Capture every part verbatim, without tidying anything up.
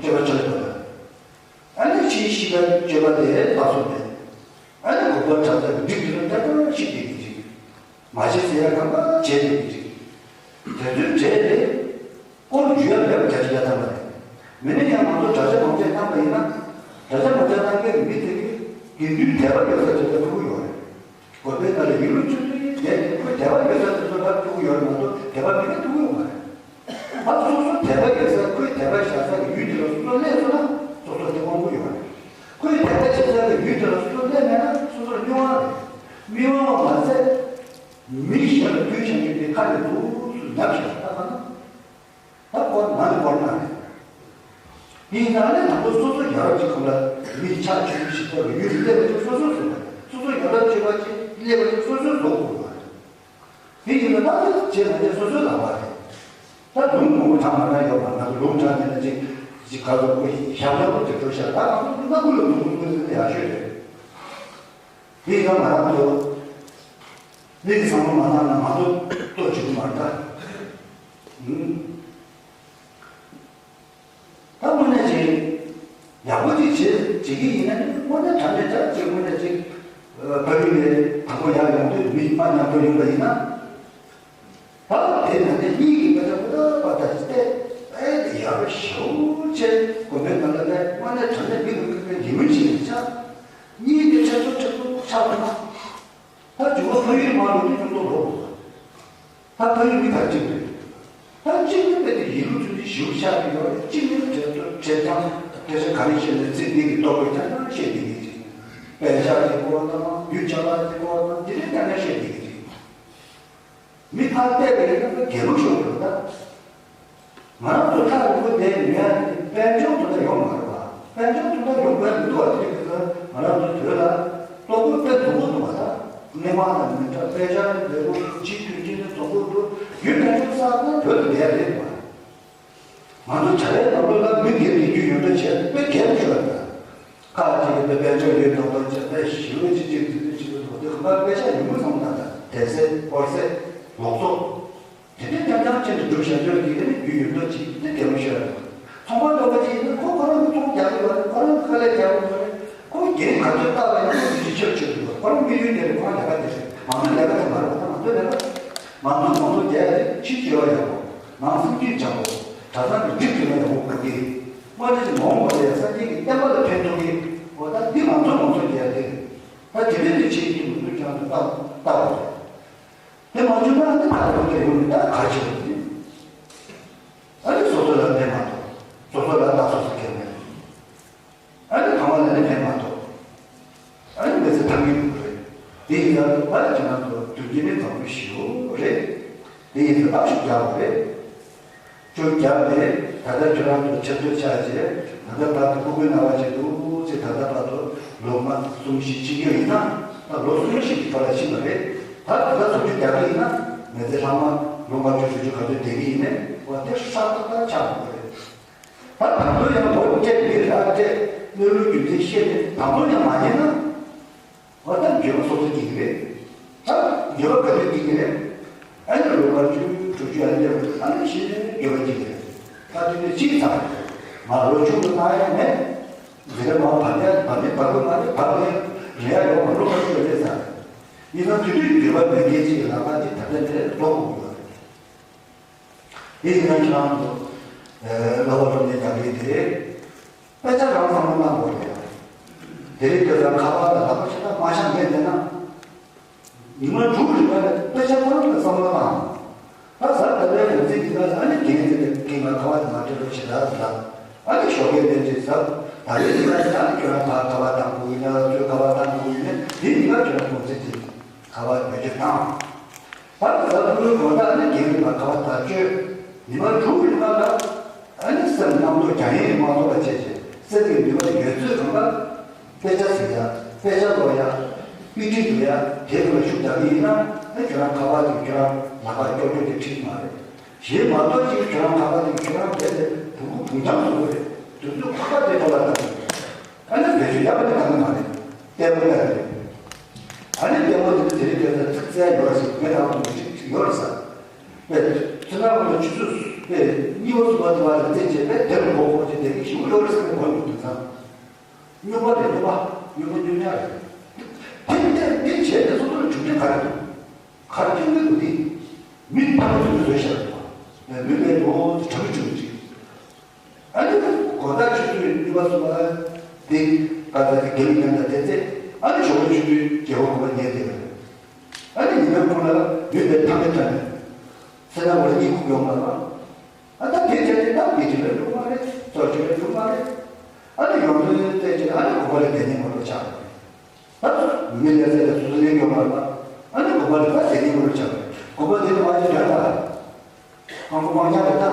སྤྱོད་པ་ཆགས་ཡོད་པ་དང་། ཨ་ནི་ཕྱིའི་གཤིས་ཀའི་སྤྱོད་པ་དེ་ལ་སོགས་པས། ཨ་ནི་གོམས་པ་དྲག་ཚར་བའི་སྒྲིག་འདི་ལ་ལྟ་ལྟ་ཞིག་བསྡད་ཀྱི་རེད། མ་བྱེད་ཟེར་ཡ་གང་ག་བྱས་བསྡད་ཀྱི་རེད། དེ་ཚོའི་གྲས་དེ་སྐོར་འཇུ་ཡ་མེད་པ་རྒྱ་ཆེ་ཡ་བཏང་བ་རེད། མི་ནི་ཡང་ང་ཚོ་དྲ་རྒྱ་མང་ཆེ་བཏང་པ་ཡིན་ན། དྲ་རྒྱ་མང་ཆེ་བཏང་མཁན་གྱི་མི་དེ་གིས་དགེ་འདུན་དད་པ་ཡོད་ས་དེ་ཚོ་ལ་ཐུག་གི་ཡོད་རེད། དགོན་པའི་ནང་ལ་ཡིན་ལུགས་ཆུ་ཚོད་ཡིན་བསྡད་ནས་ཁོས་དད་པ་ཡོད་ས་དེ་ཚོ་ལ་ཐུག་གི་ཡོད་རེད་མ་གཏོགས་དད་པ་མེད་ན་ཐུག་གི་ཡོད་མ་རེད། ད་སོ་སོ་དད་པ་ཡོད་ས་ཁོས་དད་པ་བཞག་ས་གི་ཡུལ་དེ་ལ་སོ་སོ་སླེབས་སོང་ན་སོ་སོར་དེ་དབང་པོ་ཡོད་རེད། ཁོས་དད་པ་བྱེད་ས་གི་ཡུལ་དེ་ལ་སོ་སོ་སླེབས་མེད་ན་སོ་སོར་སྨྱོ་བ་རེད། སྨྱོ་བ་མ་ཟད། མི་གཞན་ལ་གུས་ཞབས་ཀྱི་དེ་ཁ་ནས་འདུག་སུ་ཉམས་བཞག་ད་ག་ན། ད་སྐོར་ང་ནི་སྐོར་ན་རེད། ཡིན་ན་ནི་དང་པོ་སོ་སོ་ཡ་རབས་ཀྱི་ཁོང་ལ་མི་ཆ་ཆུང་ཞིག་སྐོར་ཡུལ་སླེབས་པ་ཅིག་སོ་སོ་བཟོ་བ་རེད། སོ་སོ་ཡ་རབས་ཆེ་བ་ཅིག་སླེབས་པ་ཅིག་སོ་སོ་བཟོ་དགོས་པ་རེད། དེ་ཡིན་ན་ད་ལྟ་བྱས་ན་ནི་སོ་སོའི་ལག་པ་རེད། ད་ལུང་མང་པོ་དྲངས་མ་གནང་ཡོད་པ་ང་ཚོ་ལུང་དྲངས་ནས་ན་ཅིག་ཅིག་ག་ཚོད་ཁོ་ཞབས་ལ་ཁོ་ཅིག་འགྲོ་ཤག་ད་ང་ཚོ་སྣ་ཁུག་ལ་ལུང་ཁུག་ལུང་ཟིན་ན་ཡག་ཤོས་རེད། དེ་ཡང་ང་རང་ཚོ་མི་གི་བསམ་བློ་མ་བཏང་ན་ང་ཚོ་ལྟོ་བྱེད་ཀྱི་མ་རེད་ད། ད་དངོས་གནས་ཅིག་ཡག་པོ་ཅིག་བྱེད་བྱེད་ཀྱི་ཡིན་ན་དངོས་གནས་དྲང་གནས་ཅིག་དངོས་གནས་ཅིག་ཕ་ཡུལ་ནས་དང་པོ་ཡར་ཡོང་དུས་མི་མ་མཉམ་དུ་ཡོང་པ་ཡིན་ན། ད་དེ་ནང་ནས་གཉིས་ཀྱི་དཔེ་ཆ་པོ་ད་པ་ད་ཅི་སྟེ་ཨེ་དེ་ཡག་པོ་ཞེ་པོ་ཅིག་དགོན་པའི་ནང་ལ་ནས་དངོས་གནས་དྲང་གནས་མི་གི་ཁུག་པའི་ཉི་མ་ཞིག་ཡིན་ཆ། གཉིས་དེ་ཁྲེག་ཏུ་ཁྲེག་ཏུ་ཆགས་པ་ན། ད་འཇུག་པ་ཕ་ཡུལ་མ་ལོ་དུས་ཅུང་ཏོ་ལོ། ད་ཕ་ཡུལ་མི་ག་གཅིག་རེད། ད་གཅིག་ནི་དཔེ་དེ་ཡིན་ལུགས་ཚུལ་དེ་ཞིབ་ཆགས་ཀྱི་ཡོད་རེད། གཅིག་ནི་བྲེལ་ཏོ་བྲེལ་ཐང་སྐད་ཆ་ག་རེ་བཤད་ནས་ཚིག་འདི་གི་རྟོག་པའི་ཐང་ན་བཤད་འདི་གི་ཅིག་དཔེ་ཆ་གི་སྐོར་དང་རྒྱུ་ཆ་ལག་གི་སྐོར་དང་དེ་རིགས་ཀྱང་ན་བཤད་འདི་གི་ཅིག་མི་ཕར་བལྟས་པ་ཡིན་ན་དགེ་ལུགས་ཤོག་རེད་ད། ང་རང་ཚོ་ཐག་རིང་པོ་བསྡད་ཡོད་ཡ་དེ་དཔལ་འབྱོར་དུ་ད་ཡོང་མ་རེད་པ། དཔལ་འབྱོར་དུ་ད་ཡོང་དགོས་མི་འདུག་བ། དེ་རིང་ཁ་སང་ང་རང་ཚོ་བོད་ལ་ལྟོ་གོས་དཔེ་མཐོ་པོ་འདུག་བ། ད་སྣེ་མང་དང་མི་འདྲ་དཔེ་ཆ་ནི་བོད་པོ་ཅིག་དུས་རྒྱུན་ནི་མཐོ་པོ་འདུག་རྒྱུ་དཔལ་འབྱོར་བསགས་ན་བོད་དུ་བསྡད་རེད་པ། ང་ཚོ་བྱ་བའི་ནང་ལོགས་ལ་མི་སྒེར་གྱི་རྒྱུ་ཡོད་འདྲ་བྱས་དཔེ་རྒྱལ་པོ་ཞིག་རེད་ད། ཁག་ཅིག་གིས་དཔེ་དཔལ་འབྱོར་ཡོད་མདོག་མདོག་བྱས་དཔེ་ཞེ་པོ་ཅིག་ཅིག་ཅིག་ཅིག་ཅིག་འདུག་དེ་ཁོ་པ་དཔེ་ཆ་ཉུང་ངུ་ཚང་མ་ད་ལྟ་དེ་ཚེ་ཧོར་ཚེ་ལོག་སོ། དེ་འདྲའི་རྐྱང་རྐྱང་ཅན་དུ་སྒྲུབ་བྱ་རྒྱུ་དེ་ནི་རྒྱུ་ཡོད་མདོག་ཅིག་དེ་རྒྱལ་པོ་ཤོད་རེད། ཚོང་པ་ལྟ་བུ་ཅིག་ཡིན་ན་ཁོ་ཁོ་རང་གི་ཚོང་རྒྱག་གི་ཡོད་རེད། ཁོ་རང་གི་དཀའ་ལས་རྒྱག་གི་ཡོད་རེད། ཁོ་རྒྱན་ག་ཚོད་བཏགས་པ་ཡིན་ན་ཁོ་དེ་ཅིག་ཆོད་ཆོད་ཀྱི་ཡོད་རེད། ཁོ་རང་དམིགས་ཡུལ་དེ་རེད། ཁོ་རང་ལས་ཀ་དེ་མ་རེད་པ། ད་ང་ཚོའི་ལས་ཀ་མང་ཚོགས་མང་ཚོགས་རྒྱག་ཡ་དེ་ཕྱི་སྤྱོད་པ་ཡག་པོ་ནང་སེམས་རྒྱུད་འཇམ་པོ་གྲྭ་ཚང་གི་སྒྲིག་འཛུགས་ལ་ཡག་པོ་དགོས་ཀྱི་རེད། དངོས་གནས་ཀྱི་མ་འོངས་པ་ལ་ཡང་སངས་རྒྱས་ཀྱི་བསྟན་པ་ལ་ཕན་ཐོགས་ཀྱི་འོ་ད་འདི་ང་ཚོ་མང་ཚོགས་རྒྱག་ཡ་དེ་རེད། ད་དེ་འདྲ་དེ་བྱེད་ཀྱི་མི་འདུག་ཀྱང་དུ་བཏགས་བཏགས་པ་རེད། དེ་མ་བྱུང་ན་ཨ་ནི་ད་རུང་དེ་ཡོང་ནས་ད་ག་བྱེད་པ་ཡིན། ཨ་ནི་སོ་སོ་ལ་ཕན་མ་ཐོགས། སོ་སོ་ལ་ད་སོ་སོ་ཁེལ་མེད། ཨ་ནི་ཕ་མ་ལ་ནི་ཕན་མ་ཐོགས། ཨ་ནི་མི་ཚེ་ཐང་གི་འདུག་རེད། དེ་ཡིན་ཙང་ད་ཁྱེད་རང་ཚོ་དུས་རྒྱུན་ནི་བཟང་པོ་ཞིག་རེད། དེ་ཡིན་ཙང་ད་ཤུགས་རྒྱག་དགོས་རེད། ཅུང་རྒྱབ་ནས་ད་ལྟ་ཁྱོད་རང་ཚོ་ཆེ་མཐོ་ཆགས་བྱས་ད་ལྟ་བར་དུ་སྐུ་མགྲོན་གནང་བ་བྱས་འདུག་ཅེས་ད་ལྟ་བར་དུ་ལོ་ལྔ་གསུམ་བཞི་ཕྱིན་ཡོད་ཡིན་ན་ད་ལོ་གསུམ་བཞི་གི་ཐོག་ལ་ཕྱིན་པ་རེད། ད་ད་ལྟ་བཟོ་བཅོས་རྒྱག་གི་ཡིན་ན་མི་ཚེ་ལྷག་མ་ལོ་ལྔ་བཅུ་དྲུག་ཅུ་ག་ཚོད་བསྡད་ཀྱི་ཡིན་ནའི་འོ་དེ་ཧྲག་ཏག་ཏག་ཆགས་འགྲོ་གི་རེད། ད་ད་དུང་ཡང་ལོ་སྤྲད་མི་རག་སྤྲད་གནས་ལུགས་རྒྱུ་མཚན་ཤེས་ནས་ད་དུང་ཡང་མ་ཉན་ན། འོ་ད་འགྱོད་པ་སོ་སོ་སྐྱེ་གི་རེད། ད་འགྱོད་པ་ག་དུས་སྐྱེ་གི་རེད། ཨ་ནི་ལོ་ལྔ་བཅུ་དྲུག་ཅུ་ཡར་སླེབས་ཨ་ནི་ཤི་ནས་འགྱོད་པ་སྐྱེ་གི་རེད། ད་དུས་ནས་གཅིག་ཚར་རེད། ང་ལོ་ཆུང་དུ་བཏང་ཡ་མེད། འཛིན་གྲྭ་མ་བར་ཡ་བར་མི་བར་དུ་མ་རེད་བར་དུ་ཡ་རེད་ཡ་ཡོད་མ་ལོ་ལྔ་བཅུ་ཡར་སླེབས་ཚར་རེད། ཡིན་ན་དུས་དུས་འགྱོད་པ་མེད་མཁན་གཅིག་གི་ལག་པ་དེ་ད་ལྟ་ནས་ལོག་དགོས་ཀྱི་ཡོད་རེད། དེ་ཡིན་ན་ཁྱེད་རང་ཚོ་ལ་བ་སློབ་གཉེར་རྒྱག་གི་དེ། དཔེ་ཆ་རང་བསམ་བློ་བཏང་དགོས་རེད། དེ་རིང་ཁ་སང་ཁ་པར་ལ་ལག་པ་ཆ་ཚང་མ་ཤང་མེད་བསྡད་ན། ཉི་མ་དྲུག་རིང་ལ་དཔེ་ཆ་ཁོ་རང་གི་བསམ་བློ་བཏང་། ད་གཟའ་ཟླ་བའི་ངོ་ཚིག་འདི་ག་ལ་ཨ་ནི་རྒན་ཚེ་རིང་གིས་ང་ཁ་པར་དེ་མ་སྤྲད་རོགས་བྱེད་ད་ཟེར། ཨ་ནི་ཞོགས་ཀས་ལན་ཅིག་ཟབ། ད་རེས་འདི་ག་ལ་ཨ་ནི་ཁྱོད་རང་ཕར་ཁ་པར་བཏང་དགོས་ཡིན་ན་ཚོས་ཁ་པར་བཏང་དགོས་ཡིན་ན་དེ་འདི་ག་ཁྱོད་རང་ངོ་ཚིག་དེ་ཁ་པར་བེད་སྤྱོད་བཏང་། ད་གཟའ་ཕུར་བུའི་དགོང་དག་ནི་རྒན་རིགས་ལ་ཁ་བ་ད་གཅོད། ཉི་མ་དྲུག་གི་སྔ་ལ་ཨ་ནི་སེམས་རྣམ་རྟོག་རྒྱ་ཡན་མ་གཏོགས་པ་བྱས་བྱས་སེམས་ཀྱི་ནུས་པ་ཡོད་ཚོད་གང་ག་དཔེ་ཆ་གཟིགས་ཡ། དཔེ་ཆ་ཀློག་ཡ། དཔེ་ཁྲིད་འགྲོ་ཡ། དེ་ཚོ་ལ་ཤུགས་རྒྱག་གི་ཡིན་ན་ཨ་ཁྱོད་རང་ཁ་བ་དེ་ཁྱོད་རང་ལག་པ་ཀྱོག་ཀྱོག་དེ་ཁྲིད་ཀྱི་མ་རེད། གཞན་མ་གཏོགས་ཅིག་ཁྱོད་རང་ཁ་བ་དེ་ཁྱོད་རང་བསྡད་དེ་བུ་གུ་བུང་ཆང་བཟོ་གི་རེད། དུས་ཚོད་ཁ་བ་དེ་ཐོག་ལ་བཏང་གི་རེད། ཨ་ནི་བེད་སྤྱོད་ཡག་པོ་དེ་གང་གི་མ་རེད། ལྟད་མོ་ལྟ་གི་རེད། ཨ་ནི་ལྟད་མོ་དེ་ཚོ་དེ་རིང་དེ་ཚོ་ཚིག་བཙལ་ཡོད་རེད་ཟེར་ངས་ད་དུང་ཅིག་ཅིག་ཡོད་རེད་ཟེར། དཔེ་ཚོད་ན་ཁོ་ཚོ་ཆུ་ཚོད་ པས་གཉིས་པ་གསུམ་པ་དེ་བ་ལ་བརྟེན་བྱས་པས་དེ་ལ་གོ་གོ་ཅིག་དེ་གི་ཞུ་ཡོད་རེད་ཟེར་ནས་གོ་མི་འདུག་ཙང་། སྨྱོན་པ་རེད། སྨྱོན་པ་སྨྱོན་པ་སྨྱོན་ཉག་རེད། དེ་དེ་དེ་བྱས་ནས་སོ་སོ་ལ་གྲུབ་འབྲས་ག་རེ་འདུག་ག་རེ་སྐྱོན་གི་འདུག་དེ་མི་ཕ་མ་ཚོས་བཟོས་བཞག་འདུག་མི་མེད་འགྲོ་དེ་གྲུབ་འབྲས་གྲུབ་འབྲས། ཨ་ནི་གོ་བརྡ་ཆུ་ཚོད་གཉིས་པ་གསུམ་པ་དེ་ག་ཚ་དེ་དགེ་ལུགས་ཉམས་དང་དེ་ཚེ་ཨ་ནི་ཞོགས་པའི་ཆུ་ཚོད་བརྒྱད་པ་དགུ་པ་ཉལ་བསྡད་པ་རེད། ཨ་ནི་ཉི་མའི་ཁོང་ལ་ཡོད་པའི་ཐ་མའི་ཐ་ནས་སེ་ན་བར་གཉིད་ཁུག་ཡོང་མ་རེད། ཨ་ད་དེ་བྱས་ཏེ་ད་དགེ་སྦྱོར་ལས་འགྲུབ་མ་རེད། གསོག་སྦྱོར་ལས་འགྲུབ་མ་རེད། ཨ་ནི་ཡོང་དུས་བལྟས་ཀྱི་ཨ་ནི་དགོན་པ་ལ་བསྡད་ནས་མ་གཏོགས་ཆགས་མ་རེད། ད་མི་ལས་ཚད་ལ་སོ་སོ་ལས་ཡོང་མ་རེད། ཨ་ནི་དགོན་པ་ལ་ད་བསྡད་ནས་མ་གཏོགས་ཆགས་མ་རེད། དགོན་པ་དེ་ལ་མ་ཡོང་དྲན་ད། ཨང་ཀོ་མང་ཉག་རེད་ད།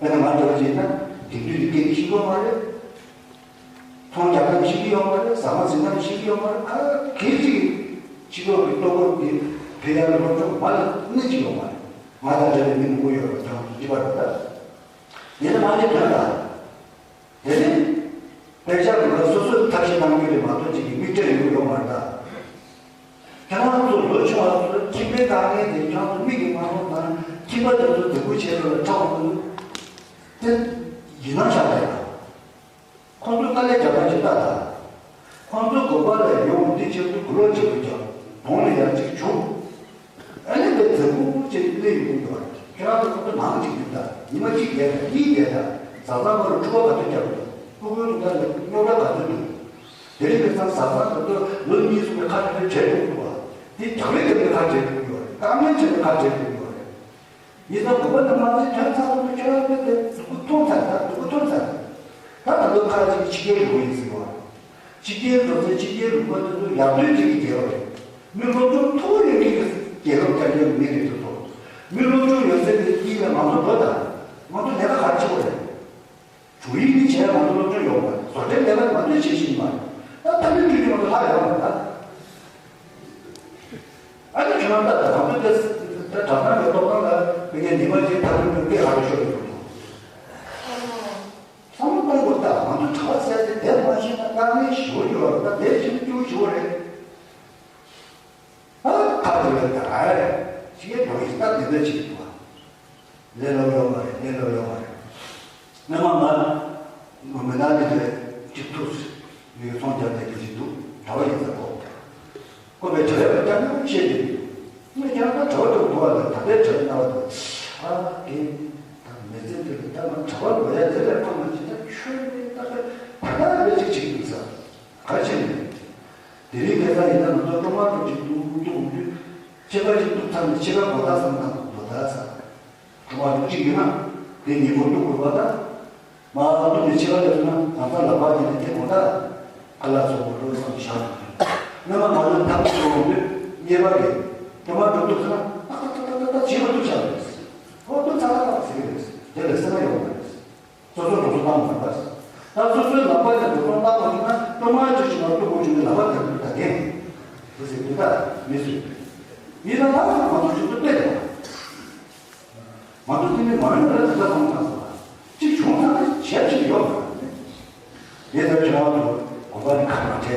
དཔེར་ན་ང་འདྲ་བ་ཅིག་ཡིན་ན་དེང་དུས་ཀྱི་སྐད་ཤེས་ཀྱི་ཡོད་མ་རེད། ཚོང་རྒྱག་སྟངས་ཤེས་ཀྱི་ཡོད་མ་རེད། ཟ་མ་བཟི་སྟངས་ཤེས་ཀྱི་ཡོད་མ་རེད། ག་གེ་ཅིག་སྤྱི་ཚོགས་ཀྱི་ལྟོ་གོས་ཀྱི་ཕན་ཡག་གི་སློབ་སྦྱོང་མ་ལ་གནས་ཅིག་ཡོད་མ་རེད། ང་དང་འདྲ་བའི་མི་མང་པོ་ཡོད་རེད། ཁྱོད་ཚོ་ཅི་པ་རེད་ད། དེ་ནི་མ་ཉེས་དོན་ད། དེ་ནི་དཔེ་ཆ་གི་ལ་སོ་སོས་ཐབས་ཤེས་གནང་རྒྱུ་རེད་མ་གཏོགས་ཅིག་གི་མིག་སྤྲད་ཡོང་གི་ཡོད་མ་རེད་ད། ཁྱེད་རང་ཚོ་ལོ་ཆུང་བ་ཚོ་ཁྱིམ་པའི་དཀའ་ངལ་དེ་ཁྱེད་རང་ཚོ་མིག་གིས་མ་མཐོང་ན་ཁྱིམ་པ་དེ་ཚོ་སྡུག་པོ་བྱས་ཡོད་ལ་ཁྲག་འཁོར་དེ་ཡིན་ན་ཆགས་རེད་ད། ཁོང་ཚོས་དཀའ་ལས་རྒྱབ་པ་ཞིག་ལྟ་དང་། ཁོང་ཚོ་དགོན་པ་ལ་ཡོང་འདི་ཆེད་དུ་དགུ་ལོ་བྱེད་དགོས་ཀྱང་གདོང་ལ་ཡང་ཅིག་བྱུང་། ཨ་ནི་དེ་མཛེས་པོ་ཅིག་སླེབས་ཡོང་གི་འདུག་ཁྱེད་རང་ཚོ་ཁོང་ཚོ་ནང་ཅིག་ཡོད་ད། ཉི་མ་གཅིག་བསྡད་ད་གཉིས་བསྡད་ད། བཟའ་ཚང་བར་འཁྲུག་པ་ག་ཚོད་རྒྱབ་འདུག་སྤུ་གུའི་ཐོག་ཐག་ལ་རྙོག་དྲ་ག་ཚོད་འདུག་དེ་རིང་ཁ་སང་བཟའ་ཚང་ག་ཚོད་ལོ་གཉིས་གསུམ་གྱི་ཁ་བྲལ་བྲལ་འགྲོ་གི་འདུག་བ། དེ་རྒྱག་རེས་རྒྱབ་ནས་ཁ་བྲལ་འགྲོ་གི་ཡོད་རེད། དཀའ་ངལ་ཆེ་ནས་ཁ་བྲལ་འགྲོ་གི་ཡོད་རེད། ཡིན་ཙང་དགོན་པ་ནང་མ་ཚད་དོན་ཚང་དུ་ཁྱོད་རང་དཔེ་དེ་སྡུག་པོ་མཐོང་ཚར། ད་སྡུག་པོ་མཐོང་ཚར། ད་ད་ལོ་ཁ་ཅིག་ཕྱི་རྒྱལ་འགྲོ་ཡིན་ཟེར་བ། ཕྱི་རྒྱལ་འགྲོ་ཚེ་ཕྱི་རྒྱལ་ལུང་པ་དེ་ཚོ་ཡག་དོན་ཅིག་གི་རྒྱལ་བ་རེད། མི་སློབ་སྦྱོང་མཐོ་བོ་ཡོད་མཁན་གྱི་རྒྱལ་ཁབ་ཀྱང་ཡོད་མི་རེད་དེ་ཚོ། མི་སློབ་སྦྱོང་ཡོད་ཚད་ཀྱི་དཀྱིལ་ལ་ང་ཚོ་འགྲོ་དང་། ང་ཚོ་ལས་ཀ་ག་རེ་བྱེད་དགོས་རེད། བྲོ་ཡིག་ནི་བྱས་ང་ཚོ་སློབ་སྦྱོང་ཡོད་པ་རེད། བཟོ་གྲྭའི་ལས་ཀ་ང་ཚོས་བྱེད་བཞིན་པ་རེད། ད་ཐབས་ལམ་བསྒྲུབ་རྒྱུ་ང་ཚོ་ལྷག་ཡོད་པ་རེད་ད། ཨ་ནི་ཁྱོད་རང་ལྟ་དང་། ང་ཚོ་དེ་ད་དྲ་ཐང་གི་ཐོག་ཁང་ལ་ཕ་གིའི་ཉི་མ་གཅིག་ཐབས་ལམ་སྐད་ཧ་ལས་ཤོར་ཡོད་འདུག་བསམ་བློ་གཏོང་དགོས་ད། ང་ཚོ་གྲྭ་པ་ཟེར་དེ་དེ་མ་ཤེས་ན་དཀའ་ངལ་ཞེ་པོ་ཡོད་རེད། ད་དེ་བཞིན་སྐྱོ་ཞེ་པོ་རེད། ཨ་ཁ་དེ་ལ་ད་ཨ་ཅིག་གི་འགྲོ་ཡིན་ད་དེ་འདྲ་ཅིག་འདུག་ཨ། ལས་སླ་པོ་ཡོད་མ་རེད། ལས་སླ་པོ་ཡོད་མ་རེད། སྔོན་མ་ང་མི་ནག་དེ་ཚོས་གཅིག་ཐུག་མི་ཚོང་རྒྱག་མཁན་གྱི་གཅིག་འདུག་གྲྭ་པ་ཡིན་ས་གོ། ཁོ་པའི་གྲྭ་པའི་སྐད་ཆ་ནང་བཤད་ཀྱི་འདུག་ངས་ཀྱང་ད་གྲྭ་པ་དེ་གོ་བ་ལ་ད་ལྟའི་གྲྭ་པའི་སྣང་བ་དེ། ཨ་དེ་ད་མི་ཚེ་འདི་ལ་ད་ང་གྲྭ་པ་ལོ་ཡ་དེ་ལས་ཕམ་མ་བྱེད། ད་ཆོས་ནི་ད་ད་ད་ད་རེ་ཅིག་བྱེད་ཀྱི་འདུག་ས་ག་བྱེད་ནས། དེ་རིང་ཁ་སང་ཡིན་ན་ང་ཚོ་སློབ་མ་དྲུག་ཅིག་འདུག་འདུག་འོང་དུས་ཕྱེད་ཀ་ཅིག་འདུག་ཚར་ནས་ཕྱེད་ཀ་གོ་ད་བསམ་དང་གོ་ད་ཚར། སློབ་མ་དྲུག་ཅིག་ཡོད་ན་དེ་ཉིན་མོ་འདུག་དགོས་པ་ད། མ་འདུག་ནས་ཕྱེད་ཀ་ལས་སོང་ན་ང་ཚོ་ལག་པ་དེ་ནས་དེ་གོ་ད་ཁ་ལག་ཚོ་མ་འགྲོ་བསམ་བཞག་སྔོན་མ་ང་ཚོ་ཐབས་ཚུགས་འོང་དུས་གཉེར་པ་རེད། སློབ་མ་དྲུག་འདུག་ཚར་ན་ཏག་ཏག་ཏག་ཏག་ཏག་བྱེད་པ་འདུག་བཞག་རེད། ཨོ་འདུག་ཚར་ཏག་ཏག་ཟེར་གི་རེད། དེ་ལས་སེམས་པ་ཡོང་མ་རེད། སོ་སོ་འགྲོ་སོང་བཏང་མ་ཐུབ་པ། ད་སོ་སོའི་ལག་པ་ནས་འགྲོ་སོང་བཏང་མ་ཐུབ་ན་སློབ་མ་ཅིག་ཞིག་ལ་སློབ་དགོས་བྱུང་ན་ལག་པ་དེ་ཚོ་ད་འགན་དེ་ཟེར་དུས་ད་མི་སུ་ཡིན་ན་ད་ང་ཚོ་ཞིག་ཏུ་སྤེལ་དང་། ང་ཚོ་དེ་ནི་མ་འོངས་པར་དེ་ལྟ་བསམ་བཏང་སོང་བ། གཅིག་བྱུང་ཚར་ན་བྱས་ཅིག་ཡོད་མ་རེད། དེ་ལྟར་ཁྱོད་རང་ཚོ་དགོན་པ་ནས་ཁ་མ་བྲལ།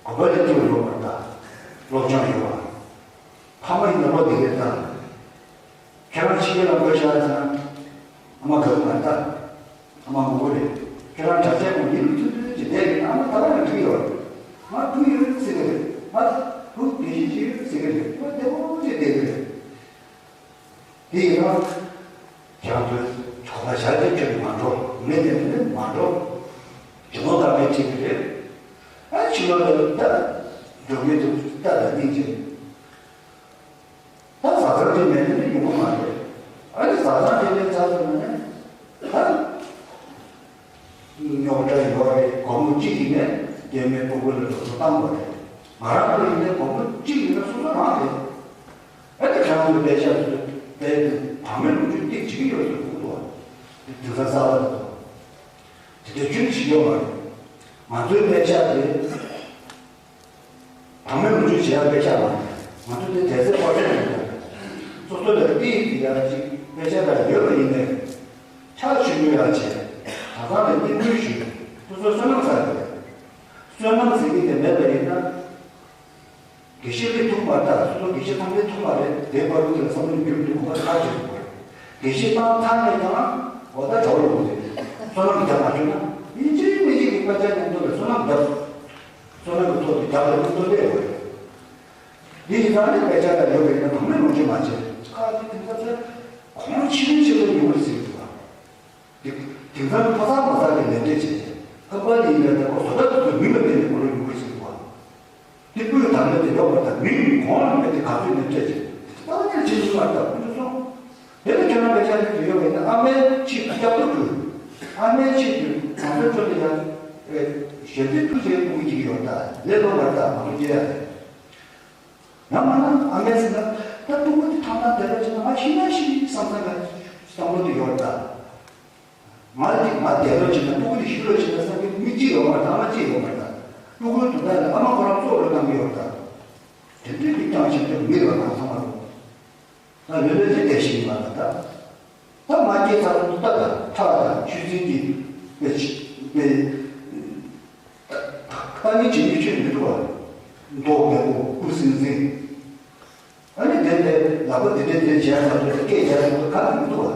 དགོན་པ་ནས་སྐྱིད་པ་ཡོད་པར་ད་སློབ་སྦྱོང་ཡོད་པ། ཕ་མ་ཡིན་ན་བློ་བདེ་བའི་ཐང་། ཁྱེད་རང་ཕྱི་རྒྱལ་ལ་འགྲོ་བཞག་ཙང་། ཨ་མ་དགའ་པོ་མ་རེད་ད། ཨ་མ་མང་པོ་རེད། ཁྱེད་རང་གྲྭ་ཆས་གོན་ཡིན་ལུགས་ཐུབ་ཐུབ་ཀྱི་བསྡད་ཡོད། ཨ་མ་ད་བར་ཡང་འགྲིག་ཡོད་རེད། ང་བུ་ཡོད་ཟེར་གི་རེད། ང་བུ་དགེ་བཤེས་ཅིག་ཡོད་ཟེར་གི་རེད། ཁོ་བདེ་པོ་ཅིག་བསྡད་ཀྱི་རེད། དེ་ཡིན་ན། ཁྱེད་རང་ཚོའི་གྲོགས་པོ་ཞལ་གྱིས་ཁྱོན་ནས་མ་འགྲོ། ངས་བསྡད་ནས་མ་འགྲོ། རྒྱུ་ནོར་དཀར་མོའི་ཁྲིད་ཀྱི་རེད། ཨ་ཕྱི་ལོགས་ལ་ད་འགྲོ་མཁན་དེ་ལྟ་ལ་སྙིང་རྗེ། ད་བཟའ་ཚང་དེ་མེད་ན་ནི་ཡོང་གི་མ་རེད། ཨ་ནི་བཟའ་ཚང་དེ་མེད་ཚར་སོང་ན་ནི་ད་རྙོག་དྲ་ཡོད་རེད། སྒོར་མོ་གཅིག་ཡིན་ནའི་རྒན་མོའི་སྤུ་གུ་ལ་ལོ་ཚོད་བཏང་དགོས་རེད། ང་རང་ཚོ་ཡིན་ནའི་སྒོར་མོ་གཅིག་ཡིན་ན་སོ་སོ་རང་རེད། ཨ་ནི་ཁྱེད་རང་ཚོའི་པེ་ཤག་ཚོས་པེ་བག་མེད་ལོངས་སྤྱོད་ཏིག་བྱེད་ཀྱི་ཡོད་ཟེར་གོ་འདུག་དེང་སང་གསར་པ་དེ་ཚོ་དེ་འདྲ་ཅུང་ཞིག་ཡོད་མ་རེད། ང་ཚོའི་པེ་ཤག་དེ། བག་མེད་ལོངས་སྤྱོད་བྱེད་ཡག་པེ་ཤག་མ་རེད། ང་ཚོ་དེ་དེ་ཚེ་ཕོ་ཤོད་ཡིན་པ་རེད། སོ་སོ་ལ་ཏིག་ཙམ་ཡག་ཅིག་པེ་ཤག་འདྲ་ཡོད་པ་ཡིན་ནའི། ཕྱག་མཆོད་རྒྱུ་ཡག་བྱས། གྲྭ་ཚང་ལ་བསྙེན་བཀུར་ཞུས། སོ་སོའི་བསོད་ནམས་བསགས་དགོས། བསོད་ནམས་ཟེར་གྱི་དེ་མེད་པ་ཡིན་ན། དགེ་བཤེས་ལས་ཐུག་པ་ལྟར་སོ་སོ་དགེ་བཤེས་ཐམས་ཅད་ཐུག་པ་རེད། དེའི་བར་དུ་དེ་ལ་བསམ་བློ་འགྱུར་འདུག་གོ་བ་ཁ་བྱེད་དགོས། དགེ་བཤེས་བཏང་ཚར་ནས་ཀྱང་འོ་ད་གྲྭ་བ་ཡོང་གི་རེད། བསོད་ནམས་རྒྱབ་མ་བཅུག་ན་ཡིན་གཅིག་མིན་གཅིག་གི་དཔེ་ཆ་མཉམ་དུ་ལ་བསོད་ནམས་རྒྱབ། བསོད་ནམས་ཀྱི་ཐོག་ཏུ་རྒྱབ་ལ་མཉམ་དུ་སླེབས་དགོས་རེད། འདི་ཡི་ཚང་ནས་དཔེ་ཆ་ལ་ཡོད་པའི་ན་བུ་མོས་ལོངས་སྤྱོད་མ་བྱས། ཁ་ཅིག་དེང་སང་ཚེ་གོང་ཆེ་ཆེ་ལ་ཡོང་གི་ཟེར་གི་འདུག་བ། དེ་དེང་སང་ཕོ་གསར་མོ་གསར་གྱི་ལས་འབྲས་བྱས་བྱས་ཁ་པར་ཡིན་པའི་ད་ཁོ་བཟོ་ལྟ་དེ་ཚོ་མི་ལ་བརྟེན་ནས་ཁོ་ལ་ཡོང་གི་ཟེར་གི་འདུག་བ། དེ་སྤུས་དག་མེད་དེ་ཡོག་པ་དང་མི་ཡིན་གོང་ལ་མེད་དེ་ག་ཚོད་ནས་སྤྲད་ཅིག་ཏག་ཏག་བྱེད་ཀྱི་མ་རེད་ད་ཁོ་ཚོ་སོང་། དེ་ལ་ཁྱོད་རང་པའི་ཆ་ནས་དུས་ཡོད་པ་ཡིན་ན་ཨ་མའི་ཆེད་དུ་སྐྱབས་ཐོ་ཕུལ། ཨ་མའི་ཆེད་དུ་ང་ཚོའི་ཁྲོད་དུ་ཡང་ཞལ་འདེབས་ཐུགས་རྗེ་ཕུལ་གྱི་ཡོད་ད་ལས་ལོ་མ་རེད་ད་ང་ཚོ་རྒྱལ་ཡ་རེད། ཡང་མིན་ན་ཨ་མའི་ཟེར་ན་ད་སྤུ་གུ་དེ་ཐང་ཐང་བསྡད་རོགས་བྱས་ན་ང་ཤི་ན་ཤི་བསམ་བསམ་ལ་བསམ་བློ་དེ་ཡོད་རེད་ད། ང་དེ་ང་བསྡད་རོགས་བྱས་ན་སྤུ་གུ་དེ་ཤི་རོགས་བྱས་ན་བསམ་གྱི་མི་གཅིག་ཡོད་མ་རེད་ཨ་མ་གཅིག་ཡོད་མ་རེད་ད། སྤུ་གུའི་དོན་དག་ལ་ཨ་མ་ཁོ་རང་གཙོ་བོ་བཏང་གི་ཡོད་རེད་ད། དེ་འདྲའི་མི་རྐྱང་ཞིག་ཏུ་མི་རོ་དང་ཚང་མ་རོ། ད་ལོས་ལོས་ཀྱི་བསྡད་ཤིང་ལ་ད། ད་མ་སྐྱེས་ཚར་དུས་ད་ད་ཁྲག་དང་ཆུ་སྲིན་གྱི་དཔེ་ཆ་དཔེ། ད་ནི་བྱེད་ནུས་ཆོད་མི་འདུག་བ། མདོག་མེད་པོ་སྐུ་སྲིང་སྲིང་། ཨ་ནི་དེ་ལས་ལག་པ་དེ་འདྲས་དེ་བྱས་ཚར་དུས་སྐད་རྒྱག་ཐུབ་པ་ག་ལ་མི་འདུག་བ།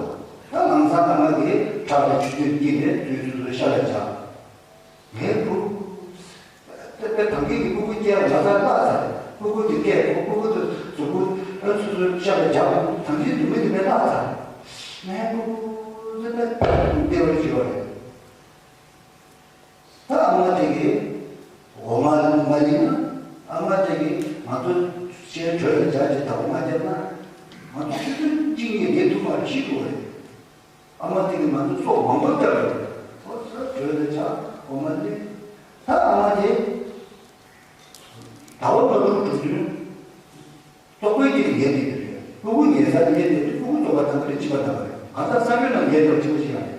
ད་ལམ་སང་ཨ་མ་གིས་ཁྲག་དང་ཆུ་སྲིན་དཀྱིལ་ནས་དུས་སུ་ཤ་ལ་བྱ། ངའི་བུ། དཔེ་དཔེ་ཐང་གི་གི་སྤུ་གུ་སྐྱེ་ལ་ཚར་བརླག་ཚར། སྤུ་གུ་དེ་སྐྱེ་ཁོ་སྤུ་གུ་དེ་གཟུགས་པོ་ཨ་སོ་སོའི་ཤ་ལ་རྒྱག་ཐང་གི་སྡུག་མི་དེ་དཔེ་བརླག་ཚར། ངའི་སྤུ་གུ་དེ་དཔེ་བདེ་བར་བྱེད་པ་རེད། ད་ཨ་མ་དེ་གི་འོ་མ་མ་ཡིན་ན་ཨ་མ་དེ་གི་ང་ཚོ་ཤའི་དྲོད་ལ་སྦྱར་གྱི་ད་འོ་མ་བརྒྱབ་ན་ང་ཚོ་ཆུ་ཚོད་གཅིག་གཉིས་བསྡད་ཐུབ་མ་རེད་ཤི་འགྲོ་བ་རེད། ཨ་མ་དེ་གིས་ང་ཚོ་སྲོག་མང་པོ་བསྐྱབས་ཡོད་རེད། ཨོ་ཟེར་བྲོས་ནས་ཆ་འོ་མ་ནི། ད་ཨ་མ་དེ་ཟླ་བ་ལྔ་དྲུག་འགྲོ་དུས་བཙོག་པའི་དཀྱིལ་ཉལ་བསྡད་ཀྱི་རེད། སྤུ་གུ་ཉལ་སར་ཉལ་བསྡད་དུས་སྤུ་གུ་བཙོག་པ་དང་པོ་རེ་ཕྱི་པ་དང་པོ་རེད། གང་ལྟར་ས་བོན་ནང་ཉལ་དུས་ཕྱི་པ་ཞིག་ཡང་རེད།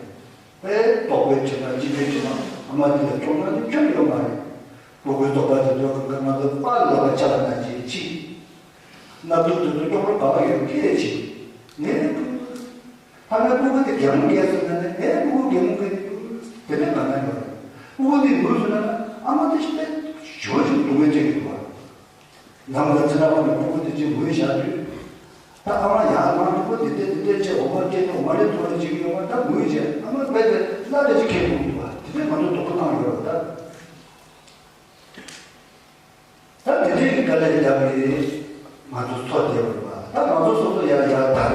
དཔེ་ལྟོགས་པའི་ཁྲི་ན་སྐྱིད་པའི་ཁྲི་ན་ཨ་མ་དེ་ལ་སྐྱོང་ན་ནི་ཁྱོན་ཡོད་མ་རེད། སྤུ་གུའི་བཙོག་པ་དེ་ཚོ་གང་ག་ང་ཚོ་པཱ་ལོ་ལ་ཆ་ལ་ན་ཅི་ཕྱི། སྣབས་དུག་དེ་ཚོ་སྐྱོག་པོ་ག་པ་ཡོད་སྐད་ཆེ། ངའི་སྤུ་གུ། ཕ་མའི་སྤུ་གུ་དེ་གད་མོ་བགད་སོང་ན་ནི་ངའི་སྤུ་གུ་གད་མོ་བགད་དེ་འདྲ་ག་ན་ཡོད་རེད། སྤུ་གུ་དེ་ངུས་སོང་ན་ཨ་མ་དེ་ཞིག་ཏེ་ཞོ་ཞིག་སྡུག་བསྔལ་སྐྱེ་གི་འདུག་བ། ནམ་ལ་ཚེ་རབས་ནས་སྤུ་གུ་དེ་ཅིག་ངུས་བཞག་དུས། ད་ཨ་མ་ཡང་ང་སྤུ་གུ་དེ་འདྲ་དེ་འདྲ་བྱས་འོ་མ་སྐྱེས་ནས་འོ་མ་ལས་ཐོག་ལས་བྱེད་ཀྱི་ཡོད་པ་ད་ངུས་བྱས་ཨ་མ་རྦད་དེ་སླར་ལས་ཅིག་ཁེངས་འདུག་འདུག་བ་དེ་འདྲས་ང་ཚོ་སྡུག་པོ་བཏང་ཡོད་རེད་ད། ད་དེ་འདྲའི་གི་དཀའ་ལས་བརྒྱབ་ནས་ང་ཚོ་འཚོ་བསྡད་པ་རེད་པ། ད་ང་ཚོ་སོ་སོ་ཡར་ཡར་དར་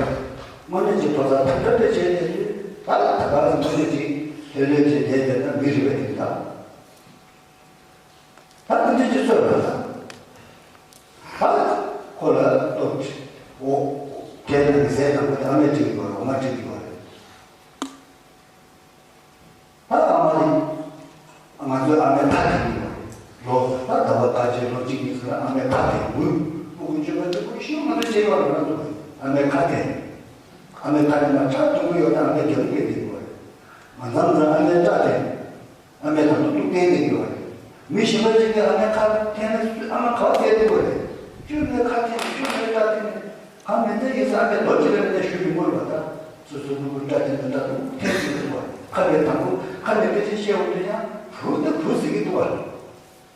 དངོས་གནས་ཀྱི་ཕོ་གསར་དར་དར་དེ་བྱས་ནས་ད་ད་ག་ཟེ་དངོས་གནས་ཀྱི་ལྷོད་ལྷོད་བྱས་བསྡད་པ་ན་མི་རེད་པ་དེ་ད། ད་དེ་འདྲའི་ཀྱི་སོས་པ་ད། ད་ཁོ་ལ་ལྟོས་འོ་དེ་ནང་གི་ཟས་དང་པོ་དེ་ཨ་མས་སྤྲད་ཀྱི་ཡོད་རེད། འོ་མ་སྤྲད་ཀྱི་ཡོད་རེད། ད་ཨ་མ་ནི། ང་ཚོའི་ཨ་མའི་ཁ་དེ་ཡིན་པ་རེད། ལོ་ད་ཟླ་བ་ཁ་ཅིག་ལོ་གཅིག་གཉིས་ཟེར་ན་ཨ་མའི་ཁ་དེ་ངུས། སྤུ་གུ་ཆུང་བ་དེ་ཁོ་ཤི་ང་ཚོ་བྱེད་ཡོད་རེད་ང་ཚོ། ཨ་མའི་ཁ་དེ། ཨ་མའི་ཁ་དེ་ན་ཁྲག་འཐུང་གི་ཡོད་ད་ཨ་མའི་རྒྱབ་ལ་བསྡད་ཡོད་རེད། མ་མཚམས་མཚམས་ཨ་མའི་སྐྲ་དེ། ཨ་མའི་དང་དུ་ཏུག་བསྟན་གྱི་ཡོད་རེད། མི་གཞན་པ་ཅིག་གིས་ཨ་མའི་ཁ་འཐེན་ན་ཨ་མ་ག་པར་བསྡད་ཡོད་རེད། ཁྱོད་ངའི་ཁ་འཐེན་ནས་ཁྱོད་ངའི་སྐྲ་འཐེན་ནས། གང་མིན་ཚད་ཡིན་ས་ཨ་མས་ལོ་གཅིག་ལ་མིན་ན་ཞུ་མི་དགོས་པ་དང་། སོ་སོའི་སྤུ་གུ་སྐྲ་དེ་འདི་འདྲ་འདུག་ཐེངས་གཅིག་འདུག་བ། ཁ་ནས་དང་པོ་ཁ་ནས་སྐད་ཆ་བཤད་འོང་དུས་ཡང་བུ་དང་བུ་ཟེར་གྱི་འདུག་བ།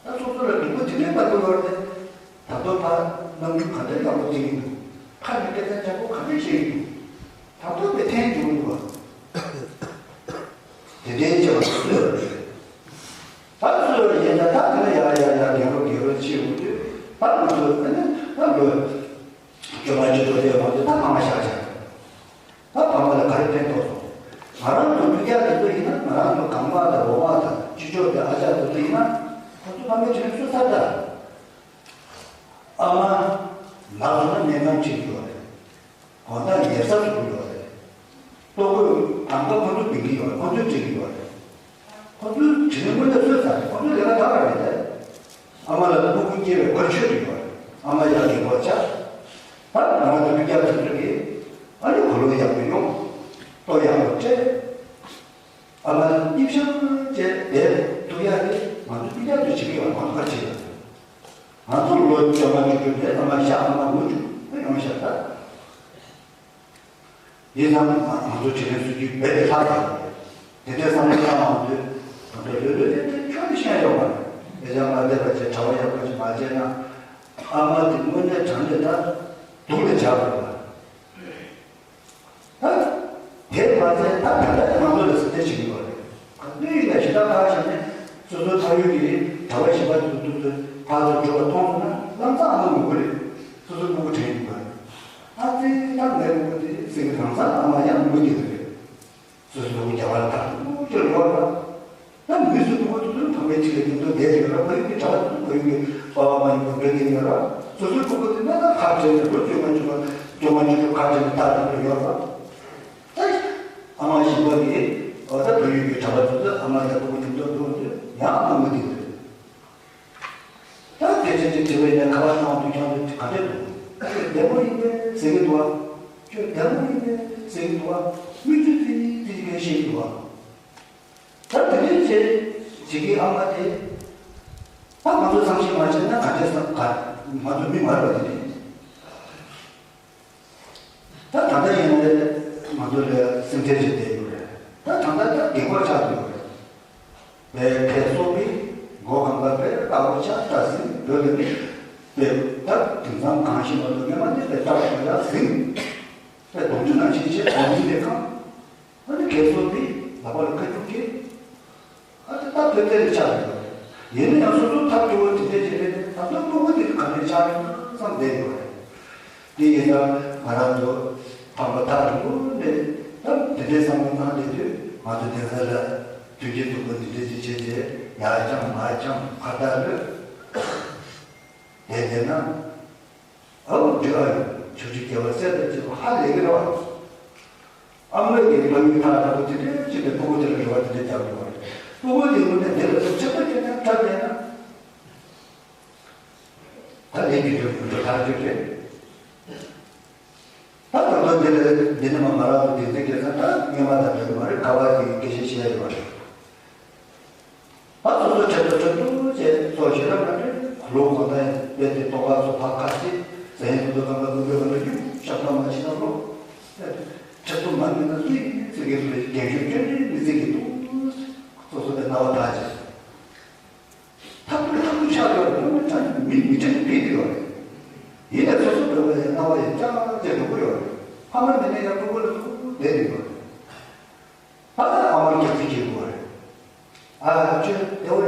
ད་སོ་སོ་ལ་སྡུག་པོ་དེ་འདྲའི་བཏང་གི་ཡོད་རེད། ད་དུང་ཕར་གནམ་གྲུ་ག་འདྲ་ཡག་པོ་བརྩེགས་ཀྱི་འདུག་ཁ་ནས་སྐད་ཆ་འཇམ་པོ་ག་འདྲ་བཤད་ཀྱི་འདུག་ད་དུང་དེ་ཐེངས་གཅིག་འདུག་བ། དེ་འདྲའི་སྐྱེ་བ་སོ་སོ་ཡོད་རེད། ད་སོ་སོ་ཡིན་ན་ད་དེ་ནས་ཡར་ཡར་ཡར་རྒྱས་རོགས་རྒྱས་རོགས་བྱེད་འོང་དུས་ད་ང་ཚོ་ཨ་ནི་ད་ལོ། སྐྱོ་མ་སྐྱོ་པོ་དེ་མ་དེ་ད་ཕ་མ་བཞག་བྱས། ད་ཕ་མ་ལ་ག་རེ་ཕན་ཐོགས་སོང་། ང་རང་ཚོ་སྤུན་ཀྱག་དེ་ཚོ་ཡིན་ན་ང་རང་ཚོ་གང་མ་དང་འོ་མ་དང་ཅི་ལྕོགས་དེ་ཨ་ཅག་དེ་ཚོ་ཡིན་ན་ཁོ་ཚོ་ཕ་མའི་དྲིན་གསོས་ཚར་ད། ཨ་མ་ན་སོང་ན་སྨན་ཁང་ཁྲིད་ཀྱི་ཡོད་རེད། དགོང་དག་ཉལ་ས་བཟོ་གི་ཡོད་རེད། ལྟོ་གོས་གང་ག་ཁོ་ཚོ་འབིང་གི་ཡོད་རེད། ཁོ་ཚོས་སྤྲད་ཀྱི་ཡོད་རེད། ཁོ་ཚོའི་དྲིན་དངོས་གནས་གསོས་ཚར་རེད། ཁོ་ཚོའི་ལས་ཀ་ད་ག་རེད་དེ། ཨ་མ་ལ་སྤུ་གུ་སྐྱེ་བའི་གོ་ཆོད་ཀྱི་ཡོད་རེད། ཨ་མ་ཡག་གི་གོ་ཆ། ད་ང་རང་ཚོ་སྤུན་ཀྱག་དེ་ཚོ་གིས་ཨ་ནི་གོས་ལོག་ཡག་པོ་གཡོག་ལྟོ་ཡག་པོ་སྤྲད། ཨ་མ་ལ་གཉིད་ཤར་བྱས་བསྡད་ཐུབ་ཡག་དེ་ང་ཚོ་སྤུན་ཀྱག་ཚོས་བྱེད་ཀྱི་ཡོད་རེད། ང་ཚོ་ག་རེ་བྱེད་ཀྱི་ཡོད་རེད། ང་ཚོ་ལོ་བཅོ་ལྔ་བཅུ་དྲུག་དེ་ཨ་མ་བཞག་ཨ་མ་ངུ་བཅུག་ད་ཡོང་བཞག་ད། ཡིན་ཙང་ང་ང་ཚོ་དྲིན་ལན་གསོ་རྒྱུའི་རྦད་དེ་ལྷག་ཡོད་རེད། དེ་འདྲའི་བསམ་བློ་བཏང་འོང་དུས་ང་ཚོ་ལོས་ལོས་དེ་དེ་ཁྱོན་ནས་ཤེས་ཡོད་མ་རེད། དེ་ཅང་མ་བསྡད་པ་བྱས་གྲྭ་པ་ཡག་པོ་ཅིག་མ་བྱས་ན་ཨ་མ་དེ་དངོས་གནས་དྲང་གནས་ད་སྡུག་ལས་བྱ་དགོས་པ། ད་ ཚེ་ད་ད་ལྟ་ང་ཚོ་ལ་ཟེར་ཏེ་བྱེད་ཀྱི་ཡོད་རེད། ག་དུས་ཡིན་ན་ཞེ་དྲག་ཁག་བྱས་ནས་སོ་སོའི་ཕ་ཡུལ་གྱི་གྲྭ་པ་གཞན་པ་ཚོ་ཚོ་ཚོ་ཕར་ཚུར་འགྲོ་བ་མཐོང་སོང་ན་ལམ་སང་ཨ་མ་ངུ་གི་རེད། སོ་སོའི་སྤུ་གུ་དྲན་ཡོང་གི་རེད། ཨ་ཙི་ད་ངའི་སྤུ་གུ་དེ་ཟེར་གི་རང་སང་ཨ་མ་ཡང་ངུ་གི་རེད། སོ་སོའི་སྤུ་གུ་རྒྱ་གར་ལ་ད་ངུ་གི་ཡོད་རེད། ད་མི་སུ་སྤུ་གུ་དེ་ཚོ་ཕ་མའི་ཁྲིད་ལ་ཡོང་དུས་བསྡད་ཡོད་རེད། ཕ་ཡུལ་གྱི་གྲྭ་པ་ཚོ་ཕ་ཡུལ་གྱི་པ་ཕ་མ་ཡིན་པ་འགྲོ་གི་ཡོད་རེད། སོ་སོའི་སྤུ་གུ་དེ་ན་ད་ཁ་བྲལ་ནས་ལོ་བཅོ་ལྔ་བཅུ་ལྔ་བཅོ་ལྔ་བཅུ་དྲུག་ཁ་བྲལ་ནས་ད་དུང་ཡོད་རེད། ད་ཨ་མ་གཞན་པ་གིས་འོ་ད་བོད་ཡུལ་གྱི་གྲྭ་པ་ཚོ་ཚོས་ཨ་མ་དང་ཕྲུ་གུ་ཁྱིམ་ཚང་འགྲོ་དུས་ཡང་ཨ་མ་ངུ་གི་རེད། ད་དེ་ཚོ་ཅིག་དྲི་བ་ཡིན་ན་ཁ་པར་བཏང་དུས་ཁྱོད་ཚོ་ག་འདྲས་འདུག་ཁྱོད་བདེ་མོ་ཡིན་པས་ཟེར་གི་འདུག་བ། ཁྱོད་བདེ་མོ་ཡིན་པས་ཟེར་གི་འདུག་བ། མི་ཚོས་ཙི་ཙི་གི་བཤད་གི་འདུག་བ། ད་དེ་འདྲས་བྱས་བྱེད་ཀྱི་ཨ་མ་དེ། ད་ང་ཚོ་བསམ་ཤེས་མ་བྱས་ན་ག་འདྲས་བསམ་ག་ང་ཚོ་མི་མ་རེད་པ་དེ་རེད། ད་ད་ལྟ་ཡིན་ནའི་ང་ཚོ་ལ་སེམས་ཁྲལ་བྱེད་བསྡད་ཡོད་རེད། ད་ད་ལྟ་ད་རྒན་འཁོགས་ཆགས་ཡོད་རེད། བའི་ཁས་སོགས་པའི་མགོ་གང་ག་བའི་རྟ་ཕོ་ཆགས་ད་ཟིན་བོད་ལ་ནི་བའི་ད་དེང་སང་གང་ཤེས་མ་གཏོགས་སྔོན་མ་ནི་བའི་རྟ་ཕོ་ཡག་ཟིན་བའི་གདོང་ཆུ་ནང་བཞིན་བྱས་གོང་ཡིན་པའི་ཁང་། ཨ་ནི་གས་སོགས་དེ་ལག་པ་ལ་ཁ་ཐུག་གེ། ཨ་ནི་ད་ཕན་ཚུན་ལ་ཆགས་ཡོད་རེད། ཡིན་ན་ཡང་སོ་སོ་ཐབས་སྐྱོ་བོ་དེ་འདྲ་ཞིག་རེད་དེ་ད་ལྟ་སྤུ་གུ་དེ་ག་འདྲ་ཆགས་ཡོད་ན་བསམ་བསྡད་ཡོད་རེད། དེ་ཡིན་ན་ང་རང་ཚོ་ཕམ་པ་ཐག་རིང་པོ་ནས་ད་དེ་འདྲའི་བསམ་བློ་བཏང་བསྡད་དུས་ང་ཚོ་དེང་སང་ལ་མཐུན་རྐྱེན་སྡུག་པོ་འདི་འདྲ་ཞིག་བྱས་རྗེས་ཡར་འཁྱམས་མར་འཁྱམས་ཁ་བརྡ་ལོས་བསྡད་བསྡད་ན། ཨའུ་འདི་ཨ་ཡོ་ཆུ་ཆུ་རྒྱལ་བ་སྲས་དང་བཅས་པ་ཧ་ལས་ཀྱི་རེད་བ། ཨ་མ་གིས་ཕ་ཡུལ་ཐག་དྲག་པོ་དེ་འདྲའི་ཅིག་ནས་སྤུ་གུ་དེ་ལ་རེ་བ་དེ་འདྲ་རྒྱག་དགོས་པ་རེད། སྤུ་གུ་དེ་ངོ་ནས་དེ་ལ་ཆགས་པ་སྐྱེས་ན་ཐབས་ལས་ན། ད་ལས་ཀྱི་འགྲོ་འགྲོ་ཐག་ཆོད་རེད། ད་ད་ལྟ་འདི་ལ་འདི་ནས་མ་ང་རང་ཚོ་འདི་འཛིན་དགེ་ས་ད་སྔོན་མ་དང་འདྲ་གི་མ་རེད། ག་བ་གི་སྐད་ཆ་བཤད་ཡ་ཡོད་མ་རེད། ད་སོ་སོ་ཁྲེལ་དུ་ཁྲེལ་དུ་བྱས་སོ་ཞེ་དྲག་མ་རེད། ལོ་གང་ད་ཡིན་པས་དེ་ཏོག་ཁ་སོ་ཕ་ཁ་ཤས་ཟ་ཡིན་དུ་དུ་གང་ག་ཀུན་པའི་བར་ལ་རྒྱུ་ཤག་ཐག་མ་ཕྱིན་ན་ལོ། ཁྲེལ་དུ་མ་མིན་ན་སུ་ཡིན་ཚིག་གི་ལས་རྒན་ཤོས་སྐྱོན་ནི་མི་ཚིག་གི་འདུག་སོ་སོ་དེ་རྣ་བ་ཐག་བཅད། ཐབས་སྡུག་ཐབས་སྡུག་ཆགས་ཡོད་རེད། ཁོང་ནི་དྲང་མི་མི་དྲན་ཕེབས་ཀྱི་ཡོད་རེད། ཡིན་ནའི་སོ་སོ་འདྲ་བོ་ཡང་རྣ་བ་ཡང་ཅག་ཅག་ཡོང་གི་ཡོད་རེད། ཕ་མ་མི་ནས་ཡང་སྤུ་གུ་ལ་ཐུག་བསྡད་ཀྱི་ཡོད་རེད། ད་ལྟ་ཨ་མར་སྐྱག་རྫུན་བྱེད་དགོས་རེད། ཨ་ཁྱོད་བདེ་བོ་